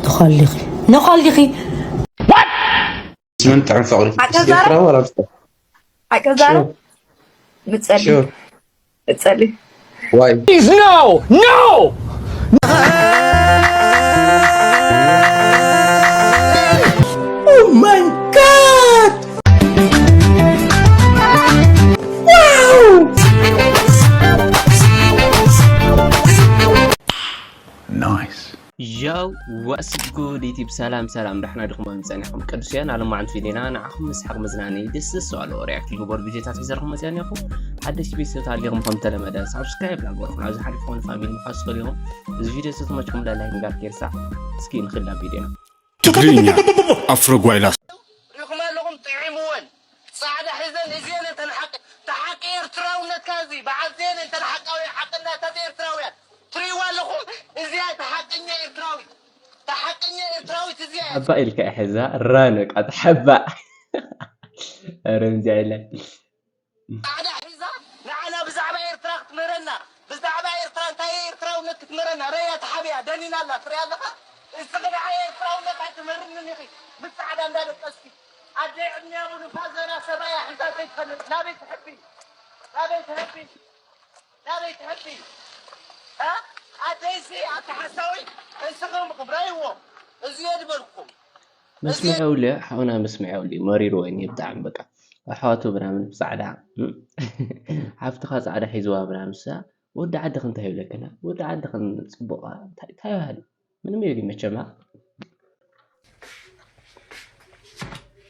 ንኻሊኺ ንኻሊኺ መን ጥዑም ፍቕሪ ሓቂ ዛረብ? ኤርትራ ወላ ፍቕሪ ሓቂ ዛረብ ብጸሊ ሹር ብጸሊ ዋይ is no no Oh my god! Wow! Nice. Yo, what's good YouTube? ሰላም ሰላም፣ ዳሕና ድኹም ጸኒሕኩም ቅዱስያን ኣለማዕንቲ ቪድዮና ንዓኹም መስሓቕ መዝናኒ ደስ ደስ ባለ ሪያክት ዝግበሩ ቪድዮታት ሒዘልኩም መፅያ እኒኹም። ሓደሽቲ ቤተሰብ ተሃሊኹም ከም ተለመደ ሳብስክራይብ ላገርኩም ኣብዚ ሓሊፍኩም ፋሚሊ ምዃን ስኽእል ኢኹም። እዚ ቪድዮ ዝተመችኩም ላይክ ምግባር ከይርሳዕ። እስኪ ንኽድ ናብ ቪድዮና። ትግርኛ ኣፍሮ ጓይላ ሪኹም ኣለኹም ጥዒምወን ፃዕዳ ሒዘን እዚአን እተን ሓቂ ተሓቂ ኤርትራውነትካ እዚ በዓል እዚአን እተን ሓቃዊ ሓቅነታት ኤርትራውያን ትሪእዋ ኣለኹም እዚኣ ተሓቀኛ ኤርትራዊት ተሓቀኛ ኤርትራዊት እዚኣ እያ ሓባ ኢልካ ሕዛ ራን በቃ ሓባ ረምዚ ኢለ ፃዕዳ ሒዛ ንዓና ብዛዕባ ኤርትራ ክትምህረና ብዛዕባ ኤርትራ እንታይ ኤርትራውነት ክትምህረና ረያ ተሓቢያ ደኒና ኣላ ትሪኣ ኣለኻ እስኺ ንዓይ ኤርትራውነት ኣይትምህርንን ኢኺ ምስ ፃዕዳ እንዳደቀስኪ ኣደይ ዕድሚያ ሙሉ ፋዘና ሰብኣያ ሒዛ ዘይትፈልጥ ናበይ ትሕቢ ናበይ ትሕቢ ናበይ ትሕቢ እ ኣደይሲ ኣቲ ሓሳዊ እስኽም ክብረይዎ እዚዮ ዝበልኩም መስምዐውለ ሓውና መስምዐውለ መሪርዎ እኒ ብጣዕሚ በቃ ኣሕዋቱ ምናምን ብፃዕዳ ሓፍትኻ ፃዕዳ ሒዝዋ ምናምን ሳ ወዲ ዓድኽ እንታይ ይብለክና ወዲ ዓድኽን ፅቡቕ እንታይ ይበሃል ምንም የብሊ መቸማ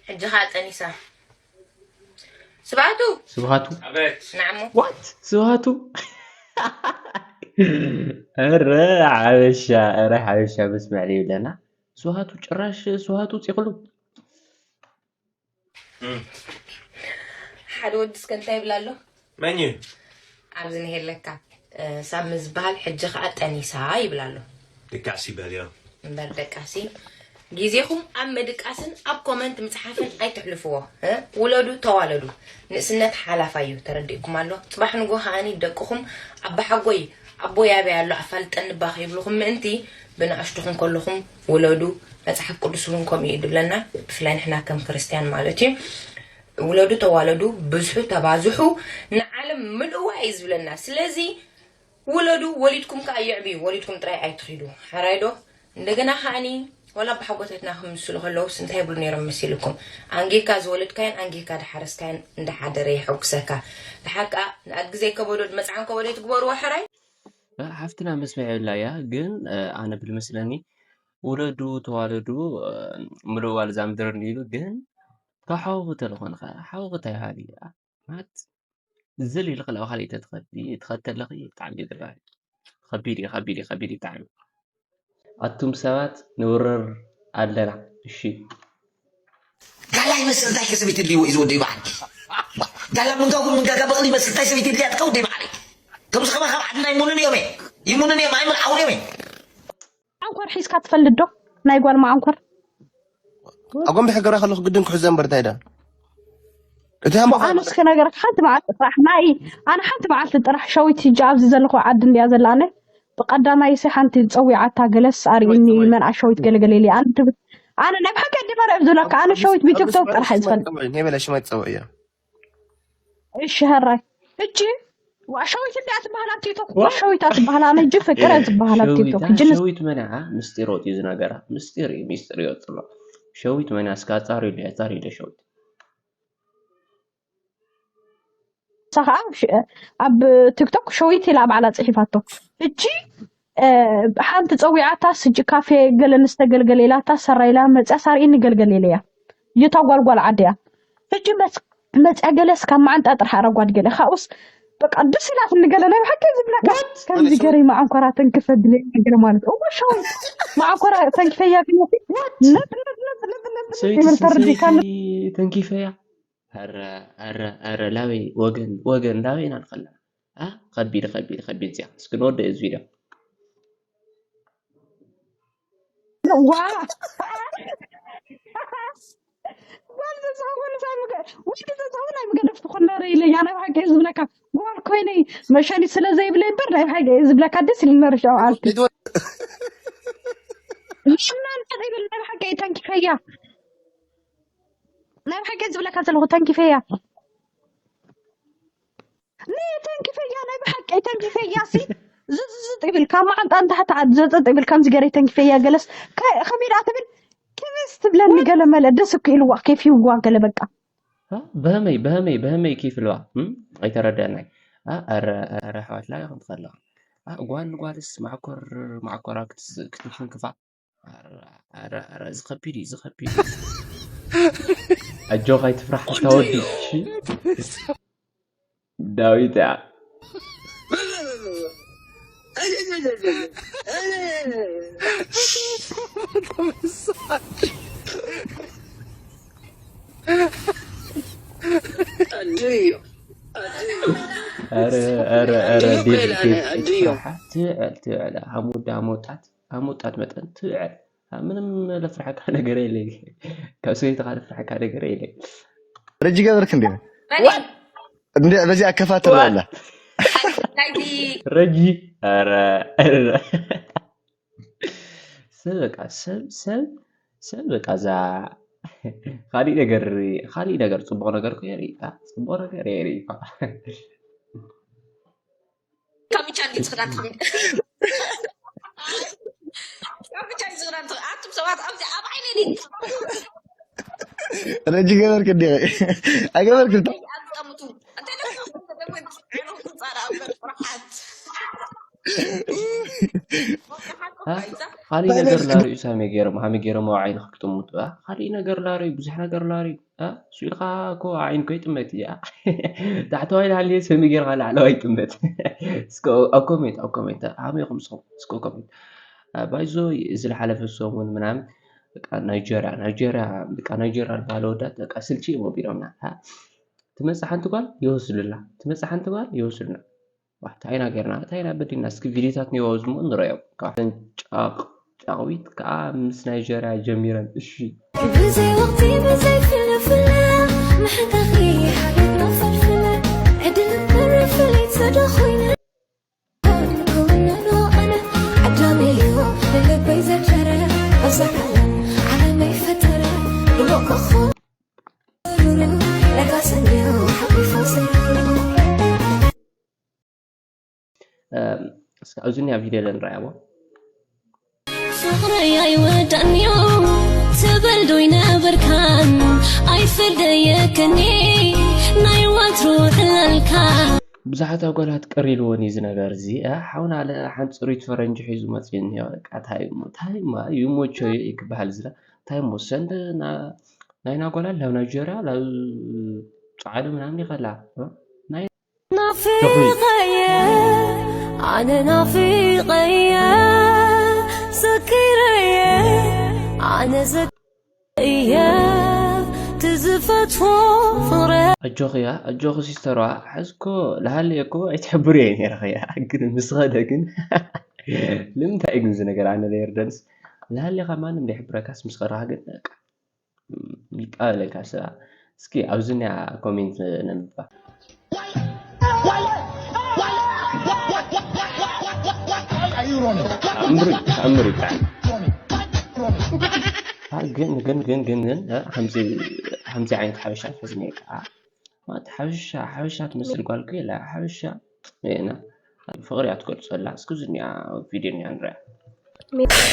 ሕጂ ኸዓ ጠኒሳ ስብዓቱ ስብሃቱ ናዕሞ ዋት ስብሃቱ ረ ሓበሻ ረ ሓበሻ መስምዕ ይብለና ስብሃቱ ጭራሽ ስብሃቱ ውፅእኽሉ ሓደ ወዲ እስከ እንታይ ይብላ ኣሎ መን እዩ ኣብዚ ንሄለካ ሳሚ ዝበሃል ሕጂ ከዓ ጠኒሳ ይብላ ኣሎ ድቃስ ይበል እዮ እምበር ደቃሲ ግዜኹም ኣብ ምድቃስን ኣብ ኮመንት ምፅሓፍን ኣይትሕልፍዎ እ? ውለዱ ተዋለዱ ንእስነት ሓላፋ እዩ ተረዲእኩም ኣሎ ፅባሕ ንጎ ከዓኒ ደቅኹም ኣባሓጎይ ኣቦይ ኣበይ ኣሎ ኣፋልጠኒ እባ ከይብልኹም ምእንቲ ብንኣሽቱኹም ከለኹም ውለዱ መፅሓፍ ቅዱስ እውን ከምኡ እዩ ዝብለና ብፍላይ ንሕና ከም ክርስትያን ማለት እዩ ውለዱ ተዋለዱ ብዝሑ ተባዝሑ ንዓለም ምልእዋ እዩ ዝብለና ስለዚ ውለዱ ወሊድኩም ከዓ የዕብዩ ወሊድኩም ጥራይ ኣይትኺዱ ሓራይ ዶ እንደገና ከዓኒ ወላ ኣቦሓጎታትና ክምስሉ ከለውስ እንታይ ይብሉ ነይሮም መሲልኩም ኣንጊካ ዝወለድካዮን ኣንጊካ ድሓረስካዮን እንዳሓደረ የሐጉሰካ ድሓር ከዓ ንኣድጊ ዘይከበዶ ድመፅዓን ከበዶ ትግበርዎ ሕራይ ሓፍትና መስምዕ የብላ እያ ግን ኣነ ብልመስለኒ ውለዱ ተዋለዱ ምልዋል እዛ ምድር እንዲሉ ግን ካብ ሓውኺ ተለኾንኻ ሓውኺ እንታይ ይበሃል እዩ ማለት ዝል ኢልኺ ናብ ካልእ ተትኸዲ ትኸተለኺ ብጣዕሚ እዩ ዝረኣይ ከቢድ እዩ ከቢድ እዩ ከቢድ እዩ ብጣዕሚ ኣቱም ሰባት ንውርር ኣለና እሺ ጋላ ይመስል እንታይ ከሰብ ይትልይዎ እዩ ዝወደይ በዓል ጋላ ምንጋጉ ምንጋጋ በቕሊ ይመስል እንታይ ሰብ ይትልያ ትከው ደይ በዓል ከምዚ ከማ ካብ ዓድና ይሙንን እዮም ይሙንን እዮም ኣይምልዓውን እዮም ማዓንኮር ሒዝካ ትፈልጥ ዶ ናይ ጓል ማዓንኮር ኣጎንቢሐ ክገብራ ከለኩ ግድን ክሕዘ እምበር እንታይ ዳ እቲ ሃምባ ኣነ እስከ ነገርካ ሓንቲ መዓልቲ ጥራሕ ናይ ኣነ ሓንቲ መዓልቲ ጥራሕ ሸዊት ሂጂ ኣብዚ ዘለኹ ዓዲ እንድያ ዘላ ኣነ ብቀዳማይ ሲ ሓንቲ ፀዊዓታ ገለስ ኣርእኒ መንኣ ሸዊት ገለገለ ኢለ ኣነ ትብል ኣነ ናይ ብሓቂ ኣዲ መርዕብ ዝብለካ ኣነ ሸዊት ብቲክቶክ ጥራሕ እየ ዝፈልጥ ሄበለ ሽመት ፀውዕዮ እሺ ሕራይ ሕጂ ዋ ሸዊት እንድያ ትበሃል ኣብ ቲክቶክ ዋ ሸዊት እያ ትበሃል ኣነ ሕጂ ፍቅር እያ ዝበሃል ኣብ ቲክቶክ ሕጂ ንስ- ሸዊት መን እያ ምስጢር ወፂኡ ዝነገራ ምስጢር እዩ ምስጢር ይወፅሎ ሸዊት መን እያ እስከ ኣፃርዩለይ ኣፃርዩለይ ሸዊት ንሳ ከዓ ሽ- ኣብ ቲክቶክ ሸዊት ኢላ ባዕላ ፅሒፋቶ ሕጂ እ፣ ሓንቲ ፀዊዓታ ስጂ ካፌ ገለ ንስተገልገለ ኢላታ ሰራ ኢላ መፅያ ሳርኢኒ ገልገል ኢለያ እታ ጓልጓል ዓዲ እያ ሕጂ መፅ- መፅያ ገለስ ካብ መዓንጣ ጥራሕ ኣረጓድ ገለ ካብኡስ በቃ ደስ ኢላትኒ ገለ ናይ ብሓቂ ዝብለካ ከምዚ ገረይ መዓንኮራ ተንክፈ ብለይ ነገር ማለት እሞ ሸዊት መዓንኮራ ተንክፈያ ግን ነጥ ነጥ ነጥ ነጥ ነጥ ነጥ ሰይቲ ይብል ስንሰይቲ ተረዲእካኒ ተንኪፈያ ኧረ ኧረ ኧረ ላበይ ወገን ወገን ላበይ ኢና ንኸላ ኣ ከቢድ ከቢድ ከቢድ እዚኣ እስኪ ንወደ እዚ ቪድዮ ዋ ጓል ተዝኸውን ሳይ ምገ ወዲ ተዝኸውን ኣይምገደፍኩ ነረ ኢለያ ናይ ብሓቂ ዝብለካ ጓል ኮይነይ መሸኒ ስለ ዘይብለይ እምበር ናይ ብሓቂ ዝብለካ ደስ ኢሉ ነረ ሸውዓልቲ ለምናን ይብል ናይ ብሓቂ ተንኪፈያ። ናይ ብሓቂ ዝብለካ ዘለኹ ተንኪፈያ። ነ ተንኪፈያ፣ ናይ ብሓቂ ተንኪፈያ ሲ ዝዝዝጥ ይብል፣ ካብ መዓንጣ ንታሕቲ ዓድ ዘጠጥ ይብል፣ ከምዚ ገይረ ተንኪፈያ። ገለስ ከ-፣ ከመይ ደኣ ትብል? ክብስ ትብለኒ ገለ መለ ደስ እኮ ኢልዋ፣ ኬፍ ይዋ ገለ በቃ። እ? በህመይ፣ በህመይ፣ በህመይ ኬፍ ኢልዋ። እም? ኣይተረዳናይ። እ? ኣረ፣ ኣረ፣ ኣሕዋት፣ ላይኽ እንተኸለኻ። እ? ጓል ንጓልስ ማዕኮር፣ ማዕኮራ ክትስ-፣ ክትሽንክፋ። ኣረ፣ ኣረ፣ ኣረ፣ እዚ ከቢድ እዩ፣ እዚ ከቢድ እዩ። ኣጆኻ ኣይትፍራሕ፣ እታ ወዲ፣ እሺ? ዳዊት እያ። ኣድዮ፣ ኣድዮ። ኣረ፣ ኣረ፣ ኣረ፣ ኣድዮ ዴቪድ፣ ከይላ ዴቪድ፣ ኣድዮ። ኣይትፍራሕ። ትብዕል፣ ትብዕል። ሃም ወዲ፣ ሃም ወጣት፣ ሃም ወጣት መጠን ትብዕል። ምንም ለፍርሐካ ነገር የለ። ካብ ሰበይትኻ ለፍርሐካ ነገር የለ። ረጂ ገበርክ እንዴ? በኔ እንዴ በዚህ አከፋተል ዋላ። ናይቲ ረጂ፣ ኧረ፣ ኧረ። ሰብ በቃ፣ ሰብ፣ ሰብ፣ ሰብ በቃ፣ እዛ ካሊእ ነገር፣ ካሊእ ነገር፣ ጽቡቕ ነገር እኮ የርኢ፣ አ፣ ጽቡቕ ነገር የርኢ እኮ። ካብ ብቻ እንዲ ዝኽዳን ትኽእል። ካብ ብቻ እንዲ ዝኽዳን ትኽእል። ኣቱም ሰባት ኣብዚ ኣብ ዓይነይ ነይ ረጂ ገበርክ እንዴ? ኣይገበርክ እንዴ? ኣትጠምቱ። እንታይ ደስ ይብል? ዕሩብ ትጻረቕ እምበር ፍርሓት። ወዲ ሓቁ እ? ፋይዛ። ካሊእ ነገር ላርዩ ሳሚ ገይሮም፣ ሃሚ ገይሮም ኣብ ዓይንኻ ክጥምቱ፣ እ? ካሊእ ነገር ላርዩ፣ ብዙሕ ነገር ላርዩ፣ እ? ስኢልካ እኮ ዓይንኮ ይጥመት እያ። ታሕተዋይ ልሃልየ ሰሚ ጌርካ ላዕለዋይ ይጥመት። እስከ ኣብ ኮሜንት፣ ኣብ ኮሜንት፣ ሃመይኹም እስኹም፣ እስከ ኮሜንት። እ፣ ባይዞ፣ እዚ ዝሓለፈ ሰሙን ምናምን፣ በቃ ናይጀርያ፣ ናይጀርያ፣ በቃ ናይጀርያ ዝበሃሉ ኣወዳት፣ በቃ ስልቺ እዮም ኣቢሎምና። እ? ትመጽእ ሓንቲ ጓል ይወስዱላ፣ ትመጽእ ሓንቲ ጓል ይወስዱና። ዋህ፣ ታይና ገርና፣ ታይና በዲና፣ እስኪ ቪዲዮታት ኒወ ዝሞ ንረዮም። ካብተን ጫቕ-፣ ጫቕዊት ከኣ ምስ ናይጀርያ ጀሚረን፣ እሺ። ብዘይ ወቕቲ፣ ብዘይ ፍለፍለ፣ ምሕንካኺ ሓሊፍና ፈልፍለ፣ ዕድል እምበር ፍልይቲ ዶ ኾይነ? ክውንኖ ኣነ፣ ዓዳሚ እዩ ንልበይ ዘከረ፣ ኣብዛ ዓለም ዓለመይ ፈጠረ፣ ድሙቕ ኮኾብ ለጋስን እዩ ሓቂፉ ዘይብሉ። እም፣ እስኪ ኣብዚ እኒኣ ቪድዮ ንርኣያ። ፍቕረይ ኣይወዳእንዮ ትብል ዶ ይነበርካን? ኣይፍደየክኒ ናይ ወትሩ ዕላልካ። ብዙሓት ኣጓላት ቅር ኢልዎን እዩ እዚ ነገር እዚ። እ፣ ሓውና ኣለ ሓንቲ ፅሩይት ፈረንጂ ሒዙ መፅኡ እኒኦ። በቃ ታይ እሞ፣ ታይ እማ ይሞቸዮ እዩ ክበሃል ዝላ። ታይ እሞ ሰንደ ና-፣ ናይና ኣጓላት ናብ ናይጀርያ፣ ናብ ጸዓዱ ምናምን ይኸላ። እ፣ ናይ ናፊቐየ፣ ኣነ ናፊቐየ፣ ዘኪረየ፣ ኣነ ዘኪረየ፣ ትዝፈትዎ ፍቕረ። ኣጆኽያ፣ ኣጆኺ ሲስተሯ፣ ሕዝኮ ልሃልየ እኮ ኣይትሕብርዮ ነይርኽያ፣ ግን ምስ ኸደ ግን ንምንታይ ግን እዚ ነገር ኣነ ዘይርደንስ? ልሃልየኻ ማንም ዘይሕብረካስ ምስ ኸድኻ ግን በቃ ይቃለለካ ስራ። እስኪ ኣብዚ እኒኣ ኮሜንት ነንብባ። ተኣምር እዩ፣ ተኣምር እዩ ብጣዕሚ። አ፣ ግን፣ ግን፣ ግን፣ ግን፣ ግን፣ እ፣ ከምዚ፣ ከምዚ ዓይነት ሓበሻ ሒዝኒካ። ማለት ሓበሻ፣ ሓበሻ ትመስል ጓል እኮ የላ። ሓበሻ የና። ፍቕሪ እያ ትገልጸላ። እስኪ እዚ እኒኣ ቪድዮ እኒኣ ንሪኣ።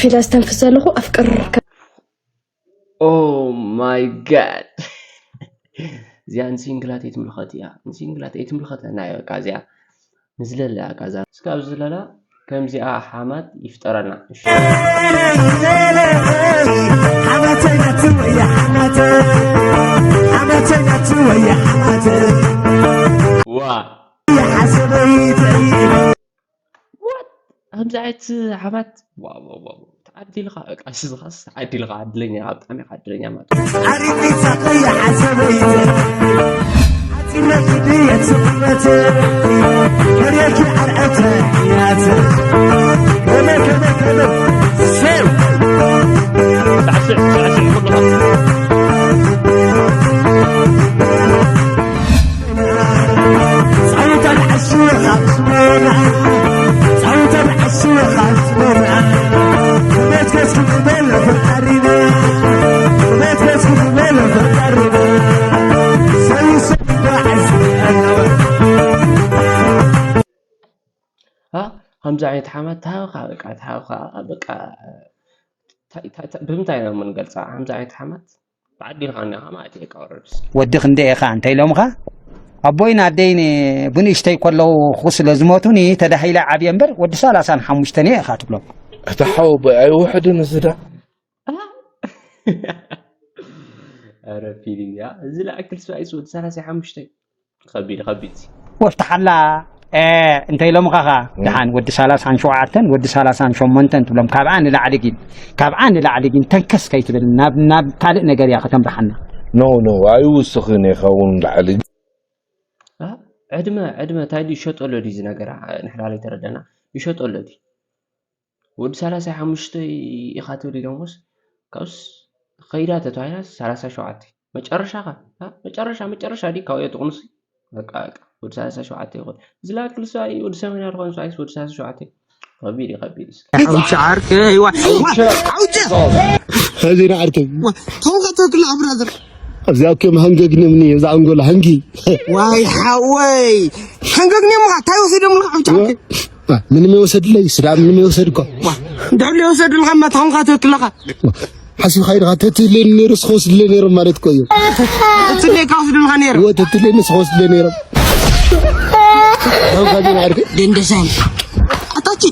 ኢለ ዝተንፍስ ዘለኹ ኣፍቅር ኦ ማይ ጋድ። እዚኣ ንሲንግላት ኣይትምልኸት እያ። ንሲንግላት ኣይትምልኸተና እያ በቃ እዚኣ። ንዝለለ እያ በቃ እዛ። እስካብ ዝለላ ከምዚኣ ሓማት ይፍጠረልና። እሺ። ሓማተይ ናቱ ወያ ሓማተይ፣ ሓማተይ ናቱ ወያ ሓማተይ። ዋ። ሓሰበይተይ። ዋት? ከምዚ ዓይነት ሓማት? ዋው፣ ዋው፣ ዋው። ተዓዲልካ፣ በቃ፣ ንስኻስ ተዓዲልካ፣ ዕድለኛ ኢኻ፣ ብጣዕሚ ኢኻ ዕድለኛ ማለት እዩ። ኣሪሚታ ቀያ ሓሰበይተ፣ ዓፂመ ኢድየ ትቕመተ፣ መሬኪ ዓርዐተ ሕያተ፣ ከመ፣ ከመ፣ ከመ፣ ሰው። ሳዕስዕ፣ ሳዕስዕ፣ ኩሉ ጻውታ ንዓሽወኻ ስሞና፣ ጻውታ ንዓሽወኻ ስሞና፣ ከመትከስኩም ዝበለ ፈጣሪ ከምዚ ዓይነት ሓማት ተሃብካ በቃ ተሃብካ በቃ እንታይ- እንታይ- እንታይ- ብምንታይ ኢና ምንገልፃ ከምዚ ዓይነት ሓማት ብዓዲ ኢልካ እኒኻ ማለት እዩ። ወረድስ ወዲ ክንደይ ኢኻ እንተ ኢሎምኻ ኣቦይን ኣደይን ብንእሽተይ ከለዉ ክኹ ስለ ዝሞቱኒ ተዳሂለ ዓብየ እምበር ወዲ ሰላሳን ሓሙሽተን እየ ኢኻ ትብሎም። እቲ ሓወቦይ ኣይውሕድን እዚ ዳ ኧረ ፊልም እያ እዚ ላዕክል ስባይስ ወዲ ሰላሳ ሓሙሽተ ከቢድ ከቢድ ወፍትሓላ እንተ ኢሎምኻ ኸ ደሓን ወዲ ሰላሳን ሸውዓተን ወዲ ሰላሳን ሸሞንተን ትብሎም ካብኣ ንላዕሊ ግን ካብኣ ንላዕሊ ግን ተንከስ ከይትብል ናብ ናብ ካልእ ነገር እያ ከተምርሓና። No no ኣይውስኽን ኢኻ እውን ላዕሊ። ዕድመ ዕድመ ታይ ድዩ ይሸጠሎ ድዩ እዚ ነገር ንሕና ዘይተረዳና ይሸጠሎ ድዩ ወዲ ሰላሳ ሓሙሽተ ኢኻ ትብል ኢሎምስ ካብስ ኸይዳ ተተባሂላ ሰላሳ ሸውዓተ መጨረሻ ኸ መጨረሻ መጨረሻ ድዩ ካብ የጥቕኑሲ በቃ በቃ ወዲ ሰላሳ ሸውዓተ ይኾን እዚ ላክል ሰብኣይ ወዲ ሰማንያ ዝኾን ሰብኣይስ ወዲ ሰላሳ ሸውዓተ ከቢድ እዩ ከቢድ እስኪ ሓውቻ ዓርከይ ዋ ሓውቻ እዚ ንዓርከይ ተውካ ተክል ኣብራዘር ኣብዚኣ እኮ ሃንገግኒ ምኒ እዛ ኣንጎላ ሃንጊ ዋይ ሓወይ ሃንገግኒ ምኻ እንታይ ወሲዶም ሓውቻ ዓርከይ ምንም የወሰድለይ ስዳ ምንም የወሰድኳ ድሕሉ የወሰድልካ ማ ተኾንካ ትክክለኻ ሓሲብካ ኢድኻ ተትህልየኒ ነይሩ ስኸወስድለ ነይሮም ማለት እኮ እዩ። ተትህልየካ ወስድልካ ነይሩ። እወ ተትህልየኒ ስኸወስድለ ነይሮም። ደንደሳን ኣታቺ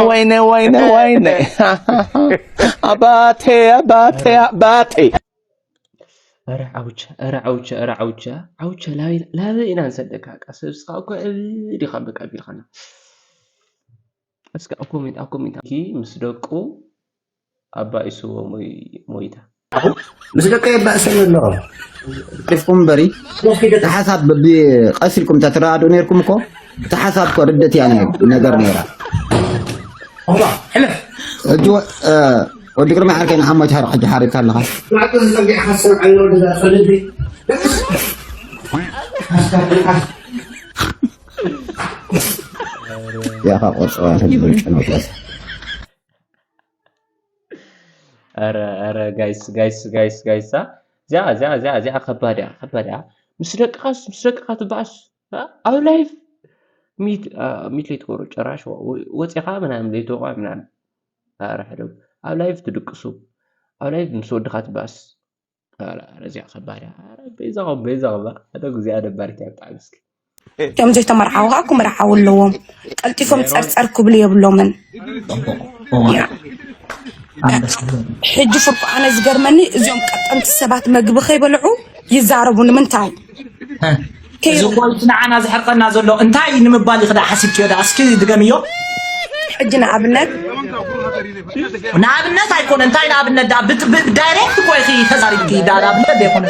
ወይነ ወይነ ወይነ ኣባቴ ኣባቴ ኣባቴ ኧረ ዓውቸ ኧረ ዓውቸ ኧረ ዓውቸ ዓውቸ ላበይ ኢና ንሰደካ ቃ ሰብስኻ እኮ እብድ ኢኻ በቃ ቢልኻና እስኪ ኣብ ኮሜንት ኣብ ኮሜንት ኪ ምስ ደቁ ኣባኢስዎ ሞይታ ምስ ደቀ የባእሰኒ ኣሎ ሪፍኩም እምበሪ እቲ ሓሳብ በቢ ቀስ ኢልኩም ተተረዳድኡ ነርኩም እኮ እቲ ሓሳብ እኮ ርድእት እያ ነገር ነይራ ሕጂ ወዲ ግርማ ዓርከይ ንሓሞት ሓር ሕጂ ሓሪካ ኣለኻ ያኻ ቆርፀዋ ተዝብል ጨነው ኧረ ኧረ ጋይስ ጋይስ ጋይስ ጋይስ እዚኣ እዚኣ እዚኣ እዚኣ ከባድ እያ ከባድ እያ ምስ ደቅኻስ ምስ ደቅኻ ትበኣስ ኣብ ላይፍ ሚት ሚት ለይትገብሮ ጭራሽ ወፂኻ ምናምን ለይትወቋ ምናምን ኧረ ሕደጉ ኣብ ላይፍ ትድቅሱ ኣብ ላይፍ ምስ ወድኻ ትበኣስ ኧረ እዚኣ ከባድ እያ ኧረ በይዛኹም በይዛኹም እባ ሕደጉ እዚኣ ደባሪት እያ ብጣዕሚ እስኪ እቶም ዘይተመርዓዉ ከዓ ክምርዓዉ ኣለዎም። ቀልጢፎም ጸርጸር ክብሉ የብሎምን። ሕጂ ፍርቁ ኣነ ዝገርመኒ እዚኦም ቀጠንቲ ሰባት መግቢ ከይበልዑ ይዛረቡ ንምንታይ? እዚ እኮ እቲ ንዓና ዝሕርቀና ዘሎ እንታይ እዩ ንምባል እዩ ክዳ ሓሲብክዮ ዳ እስኪ ድገምዮ። ሕጂ ንኣብነት ንኣብነት ኣይኮነ እንታይ ንኣብነት ዳ ዳይሬክት እኮ ኢኺ ተዛሪብኪ ዳ ንኣብነት ዘይኮነ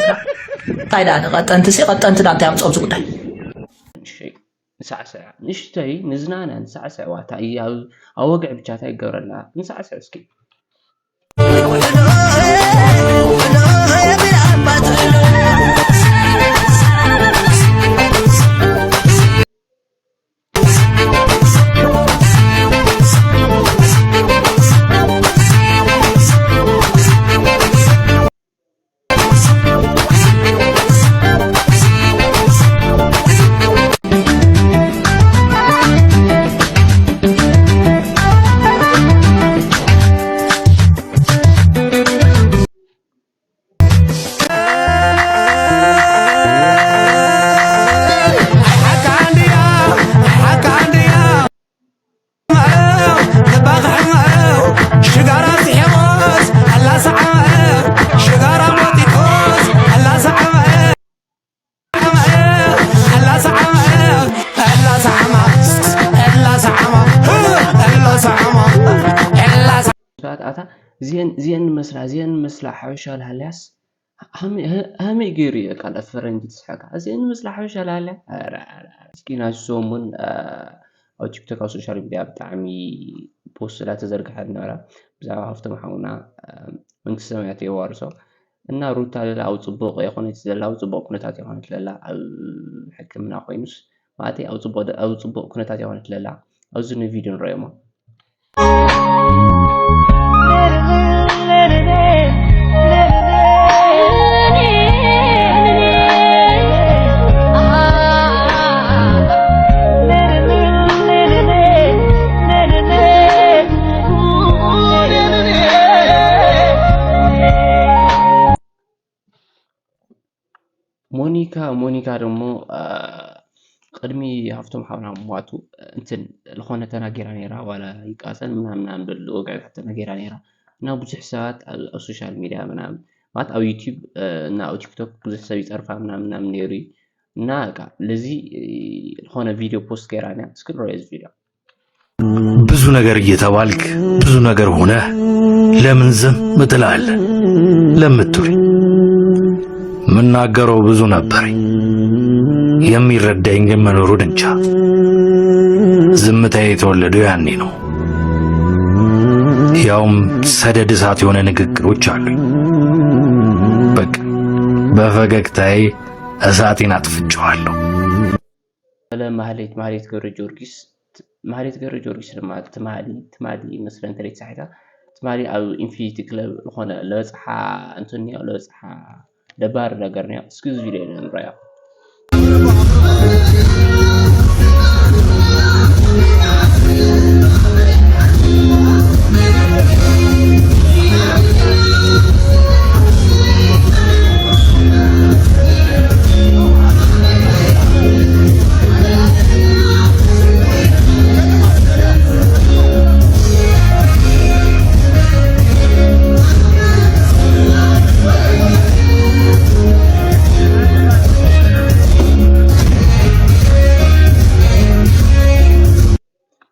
እንታይ ዳ ቀጠንቲ ሲ ቀጠንቲ ዳ እንታይ ኣምፅኦም ጉዳይ ንሳዕስዕ ንእሽተይ ንዝናነ ንሳዕስዕ ዋታ እያ ኣብ ወግዒ ብቻ እንታይ ይገብረልና ንሳዕስዕ እስኪ ኣታ እዚአን እዚአን መስላ እዚአን መስላ ሓበሻ ላሃልያስ ሃመይ ገይሩ እየ ቃል ፈረንጂ ትስሐካ እዚአን መስላ ሓበሻ ላሃልያ እስኪ ናሱ ሰሙን ኣብ ቲክቶክ ኣብ ሶሻል ሚድያ ብጣዕሚ ፖስት ስላ ተዘርግሐ ነበረ ብዛዕባ ሃፍቶም ሓውና መንግስቲ ሰማያት የዋርሶ እና ሩታ ለላ ኣብ ፅቡቅ የኮነት ዘላ ኣብ ፅቡቅ ኩነታት የኮነት ለላ ኣብ ሕክምና ኮይኑስ ማለተይ ኣብ ፅቡቅ ኩነታት የኮነት ለላ ኣብዚ ንቪድዮ ንረኦሞ ካብ ሞኒካ ደሞ ቅድሚ ሃፍቶም ሓውና ምሟቱ እንትን ዝኾነ ተናጊራ ነይራ፣ ዋላ ይቃጸል ምናምን ምናምን በሉ ወግዒታት ተናጊራ ነይራ። እና ብዙሕ ሰባት ኣብ ሶሻል ሚድያ ምናምን ማለት ኣብ ዩቲዩብ እና ኣብ ቲክቶክ ብዙሕ ሰብ ይጸርፋ ምናምን ምናምን ነይሩ እዩ። እና በቃ ለዚ ዝኾነ ቪድዮ ፖስት ገይራ እያ። እስኪ ንረኦ እዚ ቪድዮ። ብዙ ነገር እየተባልክ ብዙ ነገር ሆነህ ለምን ዝም ትላለህ ለምትሉኝ፣ ምናገረው ብዙ ነበረኝ፣ የሚረዳኝ ግን መኖሩን እንጃ። ዝምታዬ የተወለደው ያኔ ነው። ያውም ሰደድ እሳት የሆነ ንግግሮች አሉኝ። በቃ በፈገግታዬ እሳቴን አጥፍቼዋለሁ። ስለ ማህሌት ማህሌት ገብረጊዮርጊስ ማህሌት ገብረጊዮርጊስ ድማ ትማሊ ትማሊ መስለን ተለይ ተሳሒታ ትማሊ ኣብ ኢንፊኒቲ ክለብ ዝኾነ ለበፅሓ እንትን እኒኦ ለበፅሓ ደባሪ ነገር እኒኦ። እስኪ እዚ ቪድዮ ኢና ንረኣዮ።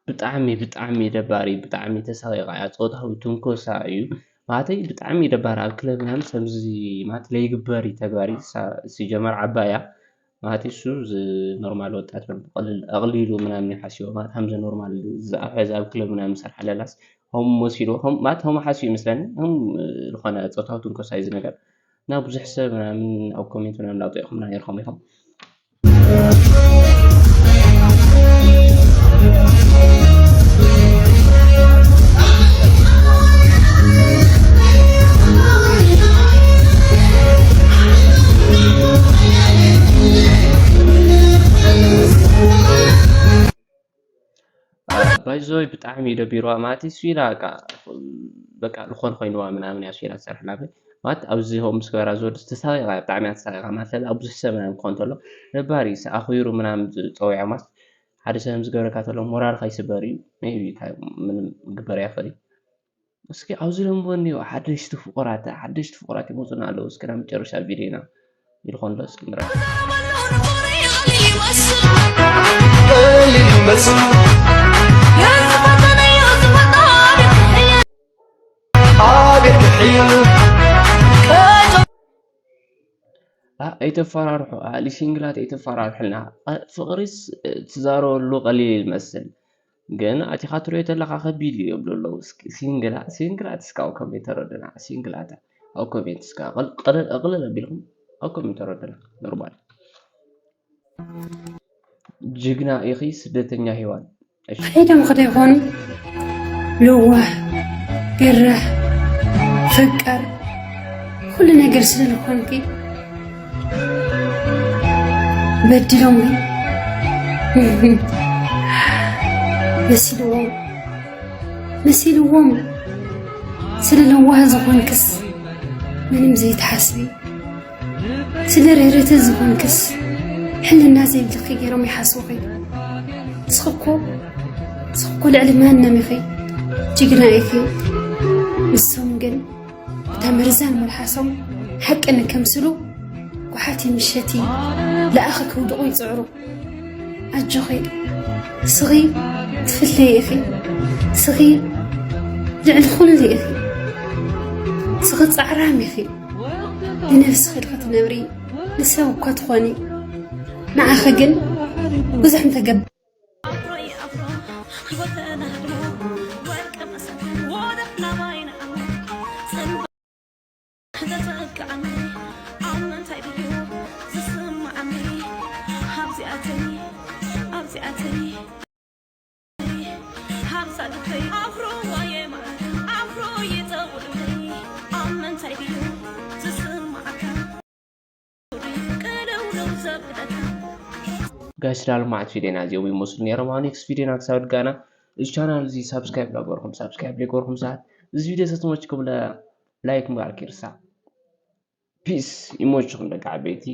ብጣዕሚ ብጣዕሚ ደባሪ ብጣዕሚ ተሳቂቃ እያ። ፆታዊ ትንኮሳ እዩ ማለተይ ብጣዕሚ ደባሪ ኣብ ክለብ ምናምን ከምዚ ማለት ለይግበር እዩ ተግባር እዩ። እሳ- ሲጀመር ዓባይ እያ ማለት እሱ ዝ- ኖርማል ወጣት ነው። ቀልል- ኣቅሊሉ ምናምን እዩ ሓሲቦ ማለት ከምዚ ኖርማል ዝኣፈ ኣብ ክለብ ምናምን ሰርሓ ለላስ ሆም መሲሉ ሆም ማለት ሆም ሓሲቡ ይመስለኒ ሆም ዝኾነ ፆታዊ ትንኮሳ እዩ እዚ ነገር እና ብዙሕ ሰብ ምናምን ኣብ ኮሜንት ምናምን ላውጡ ኢኹም ምናምን ኢልኩም ኢኹም ባይዞይ ብጣዕሚ ደቢርዋ ማለት እዩ ስዊላ በቃ ዝኾነ ኮይንዋ ምናምን እያ ስዊላ ትሰርሕ ላበ ማለት ኣብዚ ሆም ምስ ገበራ ዝወድስ ተሳቂቃ እያ ብጣዕሚ እያ ተሳቂቃ ማለት ኣብ ብዙሕ ሰብ ምናምን ክኾን ተሎ ነባሪ ኣኽቢሩ ምናምን ዝፀውያ ማለት ሓደ ሰብ ምስ ገበረካ ተሎ ሞራልካ ይስበር እዩ ቢ ምንም ግበር እያ ፈሪ እስኪ ኣብዚ ደንቦ እኒኦ ሓደሽቲ ፍቁራት ሓደሽቲ ፍቁራት ይመፁና ኣለዉ እስኪ ናብ መጨረሻ ቪድዮና ይልኾን ዶ እስኪ ንረኣ ኣይተፈራርሑ ኣሊ ሲንግላት ኣይተፈራርሑልና ፍቅሪስ ትዛረበሉ ቀሊል ይመስል ግን ኣቲኻ ትሪኦ ተለኻ ከቢድ እዩ ይብሉ ኣለዉ። እስኪ ሲንግላ ሲንግላት እስካብ ከመይ ተረድና ሲንግላት ኣብ ኮሜንት እስካ ቅልል ቅልል ኣቢልኩም ኣብ ኮሜንት ተረድና ኖርማል ጅግና ኢኺ ስደተኛ ሄዋን ከይዶም ክደይኮኑ ለዋህ ገረህ ፈቃር ኩሉ ነገር ስለ ዝኾንኪ በዲሎምኒ መሲልዎም መሲልዎም ስለ ለዋህ ዝኾንክስ ምንም ዘይትሓስቢ ስለ ርህርህቲ ዝኾንክስ ሕልና ዘይብልኺ ገይሮም ይሓስቡኺ ንስኺ እኮ ንስኺ እኮ ልዕሊ ማንም ኢኺ ጅግና ኢኺ ንሶም ግን እታ መርዛን መልሓሶም ሓቂ ንከምስሉ ጓሓቲ ምሸቲ ለኣኺ ከውድቑ ይፅዕሩ ኣጆኺ ስኺ ትፍለዪ ኢኺ ስኺ ልዕሊ ኩሉ ኢኺ ስኺ ፃዕራም ኢኺ ንነብስኺ ድኺ ትነብሪ ንሰብ እኳ ትኾኒ ንዓኺ ግን ብዙሕ እንተገብ ጋሽ ላልማዓት ቪድዮና እዚኦም ይመስሉ ነይሮም ኣብ ኔክስት ቪድዮና ክሳብ ድጋና እዚ ቻናል እዚ ሳብስክራይብ ላገበርኩም ሳብስክራይብ ላገበርኩም ሰባት እዚ ቪድዮ ተተመችኩም ላይክ ምግባር ከይርሳዕ ፒስ ይመችኹም ደቂ ዓበይቲ